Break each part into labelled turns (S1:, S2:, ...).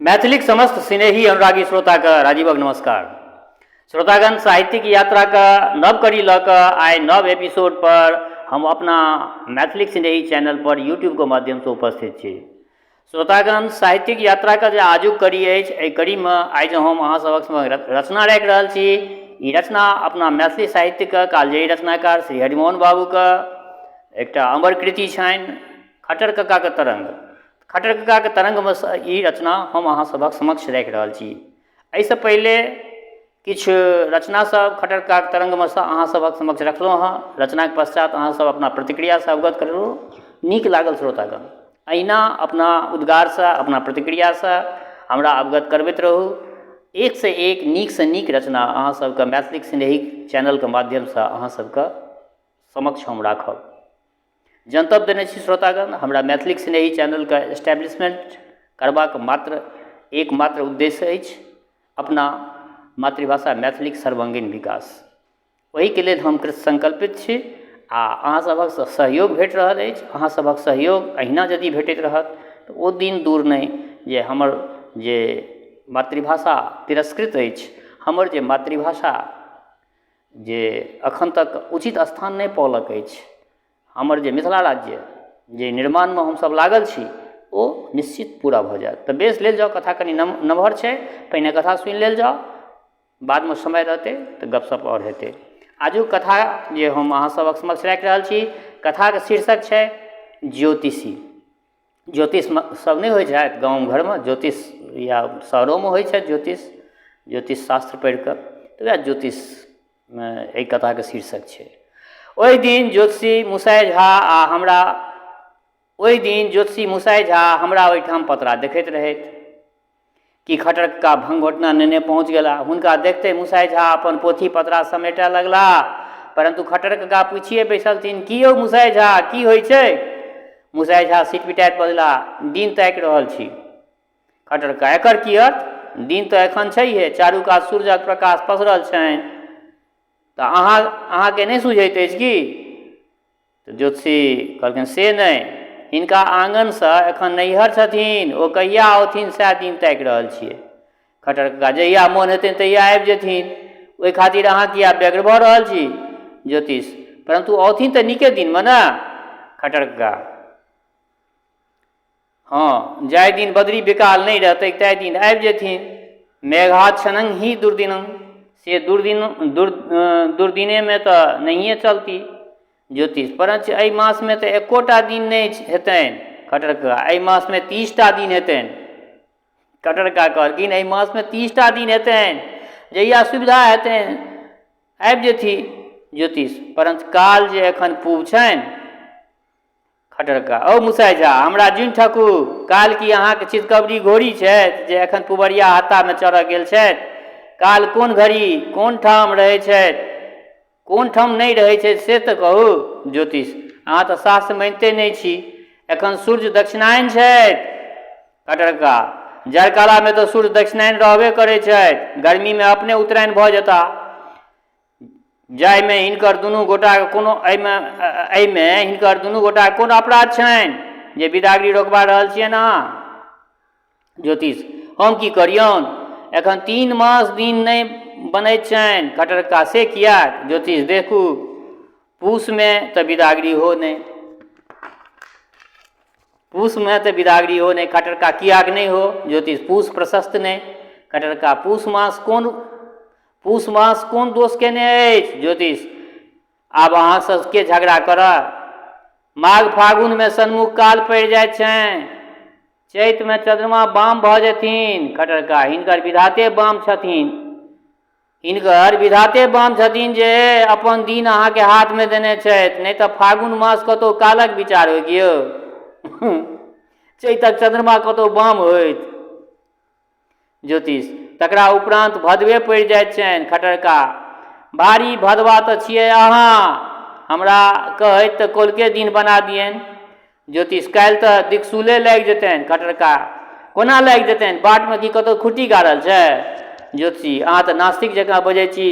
S1: मैथिलीक समस्त स्नेही अनुरागी श्रोताके राजीवक नमस्कार। श्रोतागण, साहित्यिक यात्राके नव कड़ी लऽ कऽ आइ नव एपिसोड पर हम अपना मैथिलीक स्नेही चैनल पर यूट्यूबके माध्यमसँ उपस्थित छी। श्रोतागण, साहित्यिक यात्राके जे आजुक कड़ी अछि, एहि कड़ीमे आइ जे हम अहाँ सभक समक्ष रचना राखि रहल छी, ई रचना अपना मैथिली साहित्यके कालजयी रचनाकार श्री हरिमोहन बाबूके एकटा अमर कृति छनि, खट्टर ककाके तरङ्ग। खट्टर ककाके तरङ्गमे सँ ई रचना हम अहाँ सभक समक्ष राखि रहल छी। एहिसँ पहिले किछु रचना सब खट्टर ककाके तरङ्गमे सँ अहाँ सभक समक्ष रखलहुँ हँ। रचनाके पश्चात अहाँ सब अपना प्रतिक्रियासँ अवगत करेलहुँ, नीक लागल श्रोतागण। एहिना अपना उद्गारसँ, अपना प्रतिक्रियासँ हमरा अवगत करबैत रहू। एकसँ एक नीकसँ नीक रचना अहाँ सबके मैथिलीक स्नेही चैनलके माध्यमसँ अहाँ सबके समक्ष हम राखब। जनतब देने छी श्रोतागण, हमरा मैथिलीक स्नेही चैनलके एस्टैब्लिशमेंट करबाक मात्र एकमात्र उद्देश्य अछि अपना मातृभाषा मैथिलीक सर्वांगीण विकास। ओहिके लेल हम कृतसंकल्पित छी आ अहाँ सभक सहयोग भेट रहल अछि। अहाँ सभक सहयोग अहिना यदि भेटैत रहत तऽ ओ दिन दूर नहि जे हमर जे मातृभाषा तिरस्कृत अछि, हमर जे मातृभाषा जे एखन तक उचित स्थान नहि पौलक अछि, हमर जे मिथिला राज्य जे निर्माणमे हमसभ लागल छी, ओ निश्चित पूरा भऽ जायत। तऽ बेस, लेल जाउ, कथा कनि नमहर छै, पहिने कथा सुनि लेल जाउ, बादमे समय रहतै तऽ गपशप आओर हेतै। आजुक कथा जे हम अहाँ सभक समक्ष राखि रहल छी, कथाके शीर्षक छै ज्योतिषी। ज्योतिष सब नहि होइ छथि गाम घरमे ज्योतिष, या शहरोमे होइ छथि ज्योतिष, ज्योतिष शास्त्र पढ़िकऽ, तऽ वएह ज्योतिषमे एहि कथाके शीर्षक छै। ओहि दिन ज्योतिषी मुसाइ झा आ हमरा ओहि दिन ज्योतिषी मुसाइ झा हमरा ओहिठाम पतरा देखैत रहथि कि खट्टर कका भंगघोटना नेने पहुँच गेला। हुनका देखते मुसाइ झा अपन पोथी पतरा समेटय लगला, परन्तु खट्टर कका पुछिए बैसलथिन, की यौ मुसाइ झा, की होइ छै? मुसाइ झा सिटपिटाइत बजला, दिन ताकि रहल छी। खट्टर कका, एकर की अर्थ? दिन तऽ एखन छैहे, चारू कात सूर्यक प्रकाश पसरल छनि, तऽ अहाँके नहि सुझैत अछि की? तऽ ज्योतिषी कहलखिन, से नहि, हिनका आङ्गनसँ एखन नैहर छथिन, ओ कहिया औथिन सएह दिन ताकि रहल छियै। खट्टर कका, जहिया मोन हेतनि तहिया आबि जेथिन, ओहि खातिर अहाँ किया व्यग्र भऽ रहल छी? ज्योतिष, परन्तु औथिन तऽ नीके दिनमे ने। खट्टर कका, हँ, जाहि दिन बदरी बेकाल नहि रहतै ताहि दिन आबि जेथिन। मेघाच्छनং ही दुर्दिनं, से दुर्दिन दुर्दिनेमे तऽ नहिए चलती। ज्योतिष, परञ्च एहि मासमे तऽ एकोटा दिन नहि हेतनि। खट्टर कका, एहि मासमे 30टा दिन हेतनि। खट्टर कका कहलखिन, एहि मासमे 30टा दिन हेतनि, जहिया सुविधा हेतनि आबि जेथिन। ज्योतिष, परञ्च काल जे एखन पूब छनि। खट्टर कका, औ मुसाइ झा, हमरा जुनि ठकू। काल की अहाँके चितकबरी घोड़ी छथि जे एखन पुबरिया हत्तामे चढ़ऽ गेल छथि? काल कोन घड़ी कोन ठाम रहै छथि, कोन ठाम नहि रहै छथि, से तऽ कहू। ज्योतिष, अहाँ तऽ शास्त्र मानिते नहि छी। एखन सूर्य दक्षिणायन छथि। खट्टर कका, जड़कालामे तऽ सूर्य दक्षिणायन रहबे करै छथि, गर्मीमे अपने उत्तरायण भऽ जेताह। जाहिमे हिनकर दुनू गोटाके कोनो एहिमे हिनकर दुनू गोटाके कोन अपराध छनि जे बिदागरी रोकबा रहल छियनि अहाँ? ज्योतिष, हम की करियौन, एखन 3 मास दिन नहि बनैत छनि। खट्टर कका, से किएक? ज्योतिष, देखू, पूसमे तऽ बिदागरी हो नहि, पूसमे तऽ बिदागरी हो नहि। खट्टर कका, किएक नहि हो? ज्योतिष, पूस प्रशस्त नहि। खट्टर कका, पूस मास कोन दोष केने अछि? ज्योतिष, आब अहाँ सबके झगड़ा करऽ। माघ फागुनमे सन्मुख काल पड़ि जाइत छनि, चैतमे चन्द्रमा बाम भऽ जेथिन। खट्टर कका, हिनकर विधाते बाम छथिन, हिनकर विधाते बाम छथिन जे अपन दिन अहाँके हाथमे देने छथि, नहि तऽ फागुन मास कतहु कालक विचार होइ कि यौ? चैतक चन्द्रमा कतहु बाम होइत? ज्योतिष, तकरा उपरान्त भदवे पड़ि जाइत छनि। खट्टर कका, भारी भदवा तऽ छियै अहाँ, हमरा कहैत तऽ कौलके दिन बना दियनि। ज्योतिष, काल्हि तऽ दिक्शूले लागि जेतनि। खट्टर कका, कोना लागि जेतनि? बाटमे की कतहु खुट्टी गाड़ल छै? ज्योतिषी, अहाँ तऽ नास्तिक जकाँ बजै छी।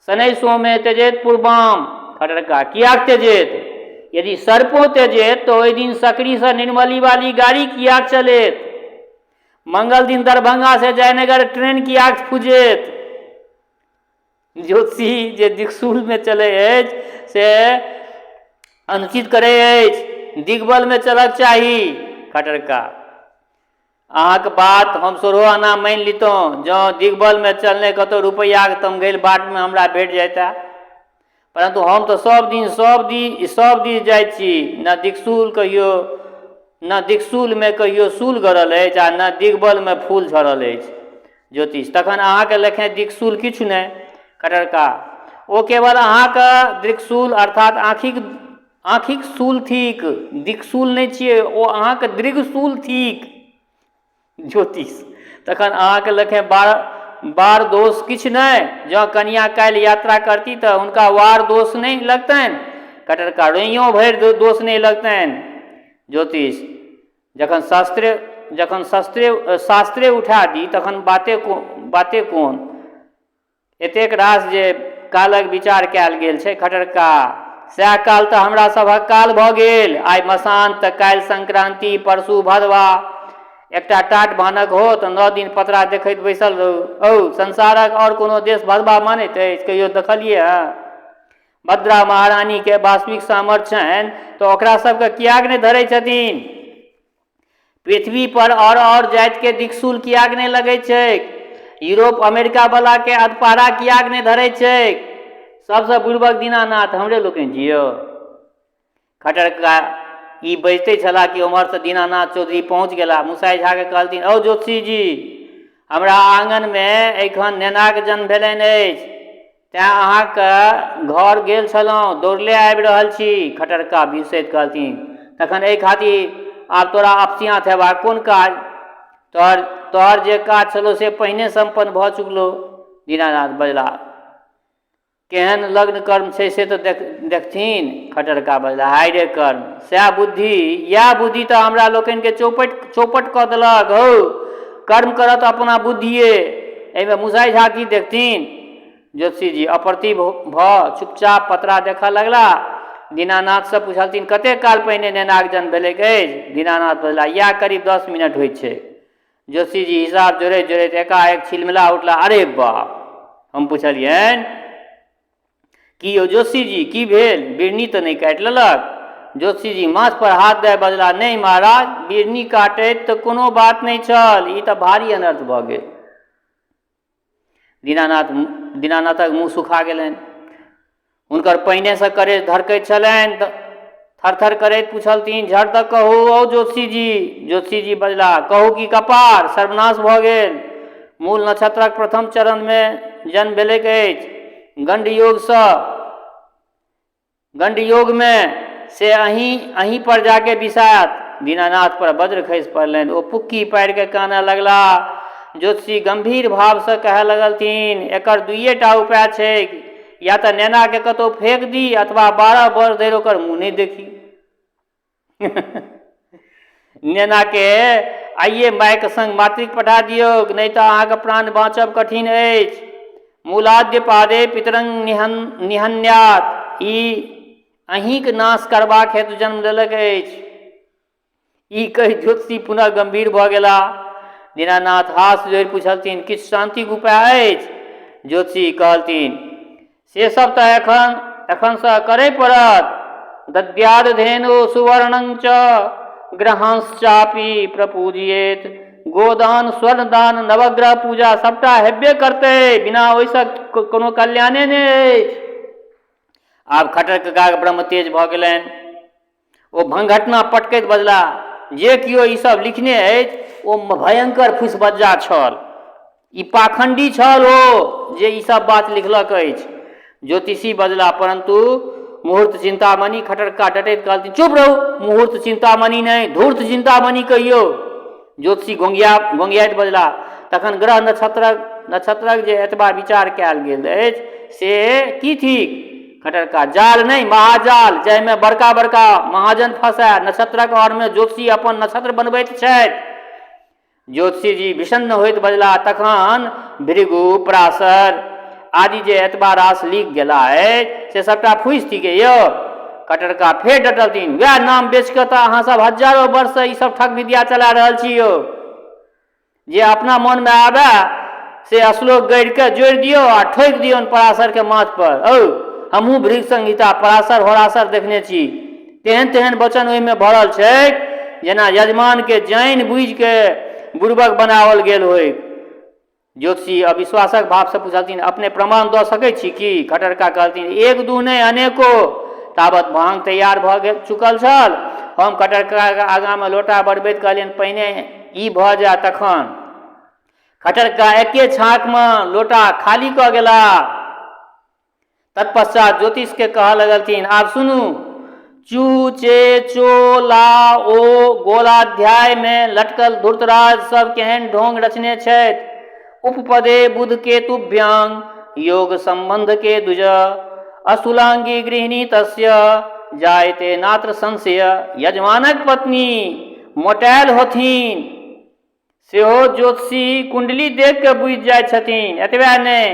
S1: शनै सोमे तेजेत पूर्वाम। खट्टर कका, किएक तेजेत? यदि सर्पो तेजेत तऽ ओहि दिन सकरीसँ निर्मली वाली गाड़ी किएक चलेत? मंगल दिन दरभंगा से जयनगर ट्रेन कियाक फुजेत? ज्योतिषी जे दिक्शूलमे चलै अछि से अनुचित करै अछि, दिग्बलमे चलक चाही। खटरका, अहाँके बात हम सोलहो आना मानि लितहुँ जँ दिग्बलमे चलने कतहु रुपैआके तमघैल बाटमे हमरा भेट जैतए, परन्तु हम तऽ सब दिन सब दिन सब दिस जाइ छी, ने दिक्शूल कहियो, ने दिक्शूलमे कहियो शूल गड़ल अछि आ ने दिग्बलमे फूल झड़ल अछि। ज्योतिष, तखन अहाँके लेखेँ दिक्शूल किछु नहि? खटरका, ओ केवल अहाँके दृक्शूल अर्थात आँखिक आँखिक शूल थिक, दिक्शूल नहि छियै, ओ अहाँके दृगशूल थिक। ज्योतिष, तखन अहाँके लेखेँ बार बार दोष किछु नहि? जँ कनियाँ काल्हि यात्रा करती तऽ हुनका वार दोष नहि लगतनि? कटरका, रोइयों भरि दोष नहि लगतनि। ज्योतिष, जखन शास्त्रे जखन शस्त्रे शास्त्रे उठा दी तखन बाते बाते कोन? एतेक रास जे कालक विचार कयल गेल छै खटरका, सएह काल तऽ हमरा सभक काल भऽ गेल। आइ मसान तऽ काल्हि संक्रान्ति, परसू भदवा। एकटा टाट भानक हो तऽ 9 दिन पतरा देखैत बैसल रहू। औ, संसारक आओर कोनो देश भदवा मानैत अछि? कहियो देखलियै हँ? भद्रा महारानीके वास्तविक सामर्थ्य छनि तऽ ओकरा सबके किएक नहि धरै छथिन? पृथ्वी पर आओर आओर जातिके दिक्शूल किएक नहि लगैत छैक? यूरोप अमेरिका बलाके अधपारा किएक नहि धरैत छैक? सबसँ बुड़बक दीनानाथ हमरे लोकनि छियौ। खटर कका ई बजिते छलाह कि ओम्हरसँ दीनानाथ चौधरी पहुँच गेलाह। मुसाइ झाके कहलथिन, औ ज्योतिषीजी, हमरा आङनमे एखन नेनाक जन्म भेलनि अछि, तेँ अहाँके घर गेल छलहुँ, दौड़ले आबि रहल छी। खटर कका बिहुँसैत कहलथिन, तखन एहि खातिर आब तोरा अपसियाँत हेबाक कोन काज? तोहर तोहर जे काज छलौ से पहिने सम्पन्न भऽ चुकलौ। दीनानाथ बजलाह, केहन लग्न कर्म छै से तऽ देख देखथिन। खटर कका बजलाह, हाय रे कर्म, सएह बुद्धि, इएह बुद्धि तऽ हमरा लोकनिके चौपट चौपट कऽ देलक। हौ, कर्म करत अपना बुद्धिए, एहिमे मुसाइ झा की देखथिन? ज्योतिषीजी अप्रतिभ भऽ चुपचाप पतरा देखऽ लगलाह। दीनानाथसँ पुछलथिन, कतेक काल पहिने नेनाक जन्म भेलैक अछि? दीनानाथ बजलाह, इएह करीब 10 मिनट होइत छै। ज्योतिषीजी हिसाब जोड़ैत जोड़ैत एकाएक छिलमिला उठला, अरे बाप! हम पुछलियनि, की यौ ज्योतिषीजी, की भेल? बिढ़नी तऽ नहि काटि लेलक? ज्योतिषीजी माथ पर हाथ दए बजला, नहि महाराज, बिढ़नी काटैत तऽ कोनो बात नहि छल, ई तऽ भारी अनर्थ भऽ गेल। दीनानाथ दीनानाथक मुँह सुखा गेलनि। हुनकर पहिनेसँ करेज धड़कैत छलनि। थरथर करैत पुछलथिन, झट दऽ कहू औ ज्योतिषीजी। ज्योतिषीजी बजलाह, कहू की कपार, सर्वनाश भऽ गेल। मूल नक्षत्रक प्रथम चरणमे जन्म भेलैक अछि। गण्डयोगसँ गण्डयोगमे से अहीं अहीं पर जाके बिसायत। दीनानाथ पर वज्र खसि पड़लनि। ओ पुक्की पारिके कानऽ लगलाह। ज्योतिषी गम्भीर भावसँ कहय लगलथिन, एकर दुइए टा उपाय छैक। या तऽ नेनाके कतहु फेक दी अथवा 12 वर्ष धरि ओकर मुँह नहि देखी। नेनाके आइए मायके संग मातृक पठा दियौक, नहि तऽ अहाँके प्राण बाँचब कठिन अछि। मूलाद्य पादे पितरंग निहन निहन्यात, ई अहीँक नाश करबाक हेतु जन्म लेलक अछि। ई कहि ज्योतिषी पुनः गम्भीर भऽ गेलाह। दीनानाथ हास जोड़ि पुछलथिन, किछु शान्तिक उपाय अछि? ज्योतिषी कहलथिन, से सब तऽ एखन एखनसँ करय पड़त। दद्याद धेनु सुवर्णं च ग्रहांश्चापि प्रपूजयेत। गोदान, स्वर्णदान, नवग्रह पूजा सबटा हेबे करतै, बिना ओहिसँ कोनो कल्याणे नहि अछि। आब खटर ककाक ब्रह्म तेज भऽ गेलनि। ओ भंगघटना पटकैत बजला, जे केओ ई सब लिखने अछि ओ भयंकर फुसबज्जा छल। ई पाखंडी छल ओ जे ई सब बात लिखलक अछि। ज्योतिषी बजला, परंतु मुहूर्त चिंतामणि। खटरका डटैत कहलथिन, चुप रहू, मुहूर्त चिंतामणि नहि, धूर्त चिंतामणि कहियौ। ज्योतिषी गोंगियाइत बजला, तखन ग्रह नक्षत्रक नक्षत्रक जे एतबा विचार कयल गेल अछि से की थिक? खटरका, जाल नहि, महाजाल, जाहिमे बड़का बड़का महाजन फँसाय नक्षत्रक आड़मे ज्योतिषी अपन नक्षत्र बनबैत छथि। ज्योतिषीजी विषण्ण होइत बजलाह, तखन भृगु, पराशर आदि जे एतबा रास लिख गेला अछि से सबटा फूसि थिकै यौ? कटरका फेर डटलथिन, वएह नाम बेचि कऽ तऽ अहाँ सब हजारो वर्षसँ ई सब ठक विद्या चला रहल छी यौ। जे अपना मनमे आबए से श्लोक गढ़ि कऽ जोड़ि दियौ आ ठोकि दियौन पराशरके माथपर। औ हमहूँ भृग संहिता पराशर होराशर देखने छी, तेहन तेहन वचन ओहिमे भरल छैक जेना यजमानके जानि बुझिके बुड़बक बनाओल गेल होइक। ज्योतिषी अविश्वासक भावसँ पुछलथिन, अपने प्रमाण दऽ सकैत छी की? खटरका कहलथिन, एक दू नहि, अनेको। तावत भांग तैयार भऽ गेल चुकल छल। हम खटरकाके आगाँमे लोटा बढ़बैत कहलियनि, पहिने ई भऽ जाय तखन। खटरका एके छाँकमे लोटा खाली कऽ गेला। तत्पश्चात ज्योतिषके कहऽ लगलथिन, आब सुनू, चू चे चो ला ओ गोलाध्यायमे लटकल धूर्तराज सब केहन ढोंग रचने छथि। उपपदे बुध केतुभ्यांग योग सम्बन्ध के दुज अस्थूलांगी गृहिणी तस्य जायते नात्र संशय। यजमानक पत्नी मोटायल होथिन सेहो ज्योतिषी कुण्डली देख कऽ बुझि जाइ छथिन। एतबे नहि,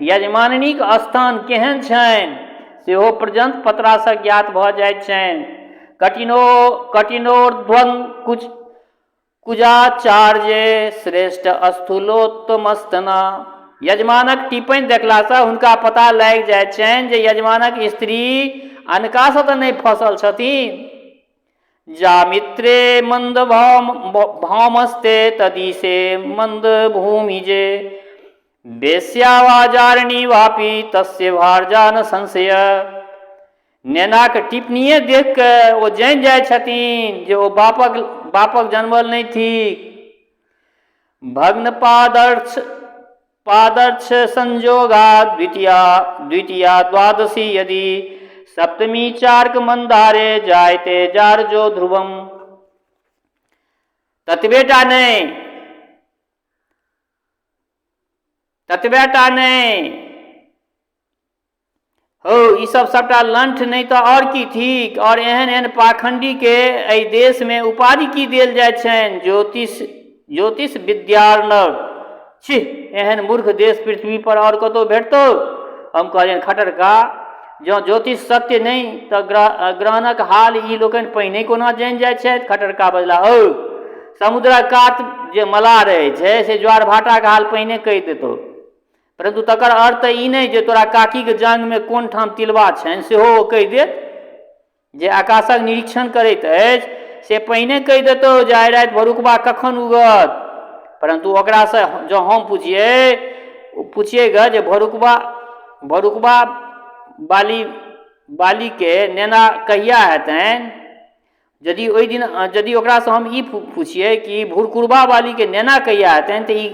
S1: यजमानिनीक स्थान केहन छनि सेहो पर्यन्त पतरासँ ज्ञात भऽ जाइत छनि। कटिनो कटिनोर्ध्वं कुच कुजाचार्य श्रेष्ठ स्थूलोत्तमस्तना। यजमानक टिप्पणी देखलासँ हुनका पता लागि जाइत छनि जे यजमानक स्त्री अनकासँ तऽ नहि फँसल छथिन। जामित्रे मंद भामस्ते तदीसे मंद भूमिजे वेश्या वा जारिणी वापि तस्य भारजा न संशय। नेनाक टिप्पणिए देख कऽ ओ जानि जाइ छथिन जे ओ बापक बापक जनमल नहि थिक। भग्न पादर्श पादर्श संयोगा द्वितीया द्वितीया द्वादशी यदि सप्तमी चार्क मंदारे जायते जारजो ध्रुवम। ततबेटा नहि, ततबेटा नहि हौ, ई सब सबटा लंठ नहि तऽ आओर की थिक? आओर एहन एहन पाखण्डीके एहि देशमे उपाधि की देल जाइत छनि? ज्योतिष ज्योतिष विद्यार्णव। छी, एहन मूर्ख देश पृथ्वी पर आओर कतहु भेटतौ? हम कहलियनि, खट्टर का, जँ ज्योतिष सत्य नहि तऽ ग्रहणक हाल ई लोकनि पहिने कोना जानि जाइत छथि? खट्टर का बजलाह, औ, समुद्रक कात जे मलाह रहै छै से ज्वार भाटाक हाल पहिने कहि देतौ। परन्तु तकर अर्थ तऽ ई नहि जे तोरा काकीके जाँघमे कोन ठाम तिलबा छनि सेहो ओ कहि देत। जे आकाशक निरीक्षण करैत अछि से पहिने कहि देतौ जे आइ राति भोरुकबा कखन उगत। परन्तु ओकरासँ जँ हम पुछियै पुछियै गऽ जे भोरुकबा भोरुकबा बाली बालीके नेना कहिया हेतनि, यदि ओहि दिन यदि ओकरासँ हम ई पुछियै कि भुरकुरबा बालीके नेना कहिया हेतनि तऽ ई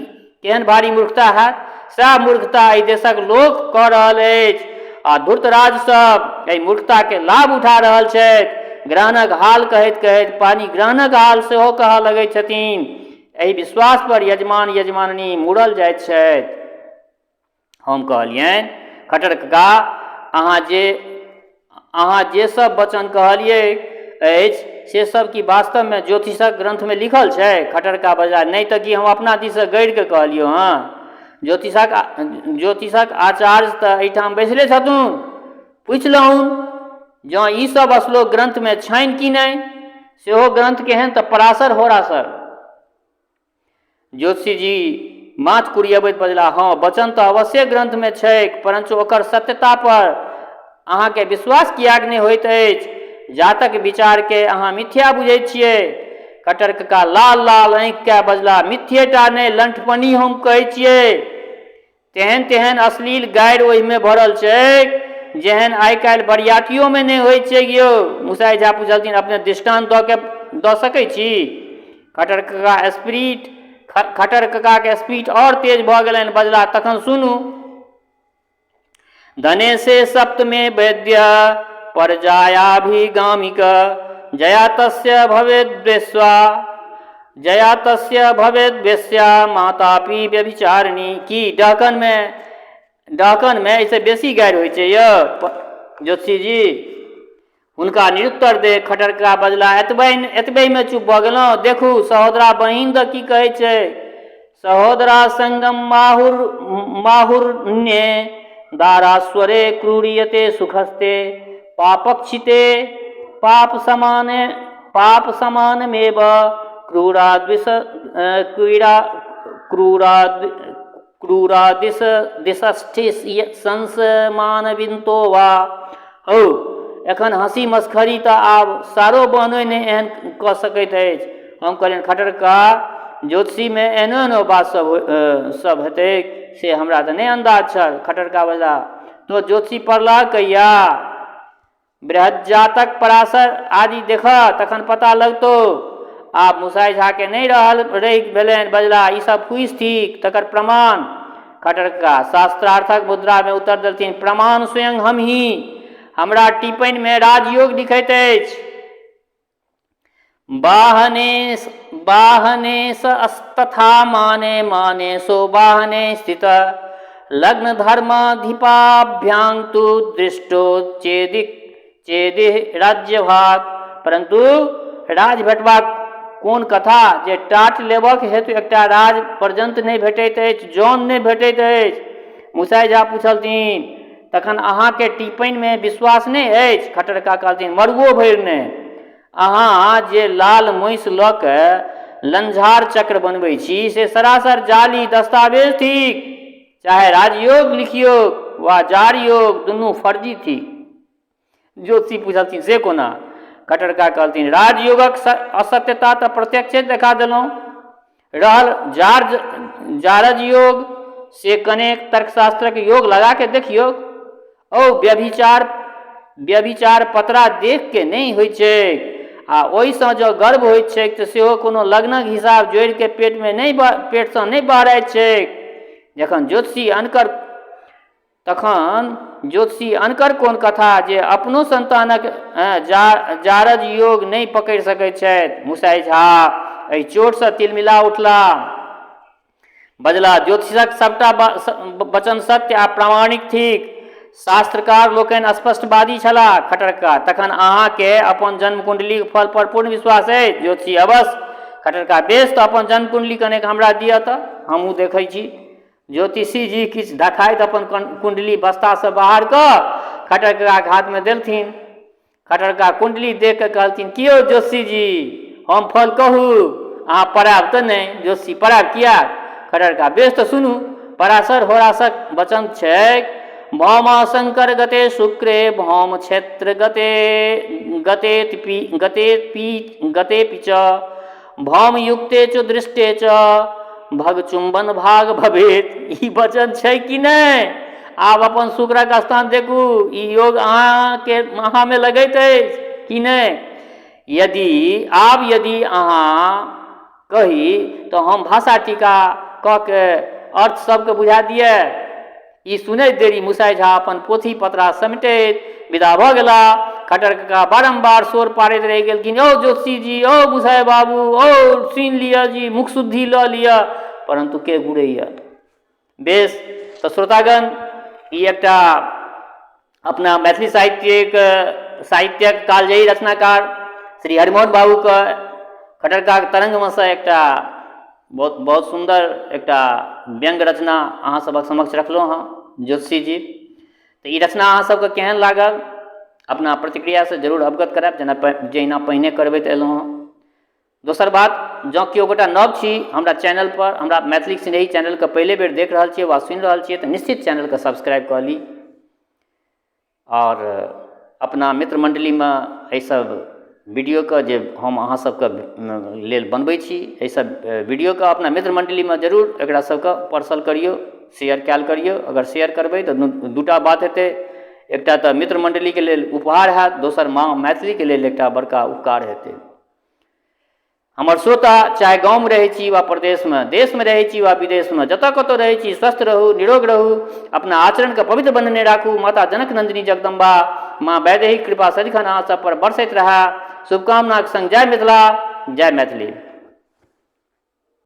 S1: केहन भारी मूर्खता हैत। सएह मूर्खता एहि देशक लोक कऽ रहल अछि आ धूर्तराज सब एहि मूर्खताके लाभ उठा रहल छथि। ग्रहणक हाल कहैत कहैत पानि ग्रहणक हाल सेहो कहऽ लगैत छथिन। एहि विश्वास पर यजमान यजमानिनी मुड़ल जाइत छथि। हम कहलियनि, खट्टर कका, अहाँ जे सब वचन कहलियै अछि से सब की वास्तवमे ज्योतिषक ग्रन्थमे लिखल छै? खट्टर कका बजलाह, नहि तऽ की हम अपना दिससँ गढ़ि कऽ कहलियौ हँ? ज्योतिषक ज्योतिषक आचार्य तऽ एहिठाम बैसले छथुन, पूछि लहुन जँ ई सब श्लोक ग्रन्थमे छनि कि नहि। सेहो ग्रन्थ केहन तऽ पराशर होराशर। ज्योतिषीजी माथ कुरियबैत बजलाह, हँ, वचन तऽ अवश्ये ग्रन्थमे छैक, परञ्च ओकर सत्यता पर अहाँके विश्वास किएक नहि होइत अछि? जातक विचारकेँ अहाँ मिथ्या बुझैत छियै। खट्टर कका लाल लाल आँखि कए बजलाह, मिथ्येटा नहि, लंठपनी हम कहै छियै। तेहन तेहन अश्लील गारि ओहिमे भरल छैक जेहन आइ काल्हि बरियातियोमे नहि होइत छैक यौ। मुसाइ झा पुछलथिन, अपने दृष्टान्त दऽ के दऽ सकै छी? खट्टर कका स्पिरिट खट्टर ककाके स्पीड आओर तेज भऽ गेलनि, बजलाह, तखन सुनू। धनेशे सप्तमे वैद्य परजायाभिगामिक जया तस्य भवेद्वेश्वा जया तस्य भवेद्वेश्या मातापि व्यभिचारिणी। की डहकनमे डहकनमे एहिसँ बेसी गारि होइ छै यौ ज्योतिषीजी? हुनका निरुत्तर देख खट्टर कका बजलाह, एतबे एतबेमे चुप भऽ गेलहुँ? देखू सहोदरा बहिन दऽ की कहै छै। सहोदरा संगम माहुर माहुर्ण्ये दारास्वरे क्रूरियते सुखस्ते पापक्षिते पाप समाने पाप समानमेव क्रूरा द्विष क्रूरा क्रूराद क्रूरादिश दिशष्ठि संसमानविन्तो वा। हौ, एखन हँसी मसखरी तऽ आब सारो बहनोइ नहि एहन कऽ सकैत अछि। हम कहलियनि, खट्टर कका, ज्योतिषीमे एहनो एहनो बात सब सब हेतैक से हमरा तऽ नहि अन्दाज छल। खट्टर कका बजलाह, तोँ ज्योतिषी पढ़लह कहिया? बृहज्जातक पराशर आदि देखह, तखन पता लगतौ। आब मुसाइ झाकेँ नहि रहल रहि भेलनि, बजलाह, ई सब फूसि थिक, तकर प्रमाण? खट्टर कका शास्त्रार्थक मुद्रामे उत्तर देलथिन, प्रमाण स्वयं हमही। हमरा टिप्पणीमे राजयोग लिखैत अछि। वाहने वाहने स्तथा माने माने सो वाहने स्थित लग्न धर्माधिपाभ्यां तु दृष्टो चेदिक चेदिह राज्यभाग। परन्तु राज भेटबाक कोन कथा जे टाट लेबक हेतु एकटा राज पर्यन्त नहि भेटैत अछि, जन नहि भेटैत अछि। मुसाइ झा पुछलथिन, तखन अहाँके टिप्पणीमे विश्वास नहि अछि? खट्टर कका कहलथिन, मरुओ भरि नहि। अहाँ जे लाल महिष लऽ कऽ लंझार चक्र बनबै छी से सरासर जाली दस्तावेज थिक। चाहे राजयोग लिखियौक वा जार योग, दुनू फर्जी थिक। ज्योतिषी पुछलथिन, से कोना? खट्टर कका कहलथिन, राजयोगक असत्यता तऽ प्रत्यक्षे देखा देलहुँ। रहल जारज योग, से कनेक तर्कशास्त्रक योग लगा के देखियौक। औ व्यभिचार पतरा देख के नहि होइत छैक आ ओहिसँ जँ गर्भ होइत छैक तऽ सेहो कोनो लग्नक हिसाब जोड़ि के पेटमे नहि पेटसँ नहि बहराइत छैक। जखन ज्योतिषी अनकर तखन ज्योतिषी अनकर कोन कथा जे अपनो सन्तानक जारज योग नहि पकड़ि सकैत छथि। मुसाइ झा एहि चोटसँ तिलमिला उठलाह। बजलाह, ज्योतिषक सभटा वचन सत्य आ प्रामाणिक थिक। शास्त्रकार लोकनि स्पष्टवादी छलाह। खट्टर कका, तखन अहाँकेँ अपन जन्म कुण्डलीक फल पर पूर्ण विश्वास अछि? ज्योतिषी, अवश्य। खट्टर कका, बेस, तऽ अपन जन्म कुण्डली कनेक हमरा दिअ तऽ हमहूँ देखैत छी। ज्योतिषीजी किछु धखाइत अपन कुण्डली बस्तासँ बाहर कऽ खट्टर ककाक हाथमे देलथिन। खट्टर कका कुण्डली देख कऽ कहलथिन, की यौ ज्योतिषीजी, हम फल कहू, अहाँ पड़ायब तऽ नहि? ज्योतिषी, पड़ायब किएक? खट्टर कका, बेस तऽ सुनू। पराशर होरासक वचन छैक, भौमा शंकर गते शुक्रे भौम क्षेत्र गते गतेति गतेपि गतेपि च भौम युक्ते च दृष्टे च भगचुम्बन भाग भवेत। ई वचन छै कि नहि? आब अपन शुक्रक स्थान देखू, ई योग अहाँके अहाँमे लगैत अछि कि नहि? यदि आब यदि अहाँ कही तऽ हम भाषा टीका कऽ के अर्थ सबके बुझा दिअ। ई सुनैत देरी मुसाइ झा अपन पोथी पतरा समेटैत विदा भऽ गेलाह। खट्टर कका बारम्बार शोर पाड़ैत रहि गेलखिन, यौ ज्योतिषीजी, यौ मुसाइ बाबू, यौ सुनि लिअ जी, मुखशुद्धि लऽ लिअ। परन्तु के घुरैए? बेस, तऽ श्रोतागण, ई एकटा अपना मैथिली साहित्यक साहित्यक कालजयी रचनाकार श्री हरिमोहन बाबूके खट्टर ककाक तरङ्गमे सँ एकटा बहुत बहुत सुन्दर एकटा व्यङ्ग्य रचना अहाँ सभक समक्ष रखलहुँ हँ, ज्योतिषीजी। तऽ ई रचना अहाँ सबके केहन लागल, अपना प्रतिक्रियासँ जरूर अवगत करायब, जेना जहिना पहिने करबैत एलहुँ हँ। दोसर बात, जँ केओ गोटा नव छी हमरा चैनलपर, हमरा मैथिली स्नेही चैनलके पहिले बेर देख रहल छियै वा सुनि रहल छियै, तऽ निश्चित चैनलके सब्सक्राइब कऽ ली आओर अपना मित्र मण्डलीमे एहिसभ वीडियोके जे हम अहाँ सबके लेल बनबै छी, एहिसभ वीडियोके अपना मित्र मण्डलीमे जरूर एकरा सबके परसल करियौ, शेयर कयल करियौ। अगर शेयर करबै तऽ दूटा बात हेतै, एकटा तऽ मित्र मण्डलीके लेल उपहार हैत, दोसर माँ मैथिलीके लेल एकटा बड़का उपकार हेतै। हमर श्रोता चाहे गाँवमे रहै छी वा प्रदेशमे, देशमे रहै छी वा विदेशमे, जतऽ कतौ रहै छी, स्वस्थ रहू, निरोग रहू, अपना आचरणके पवित्र बनेने राखू। माता जनक नन्दिनी जगदम्बा माँ वैदेहीक कृपा सदिखन अहाँ सब पर बरसैत रहए। शुभकामनाक संग जय मिथिला, जय मैथिली।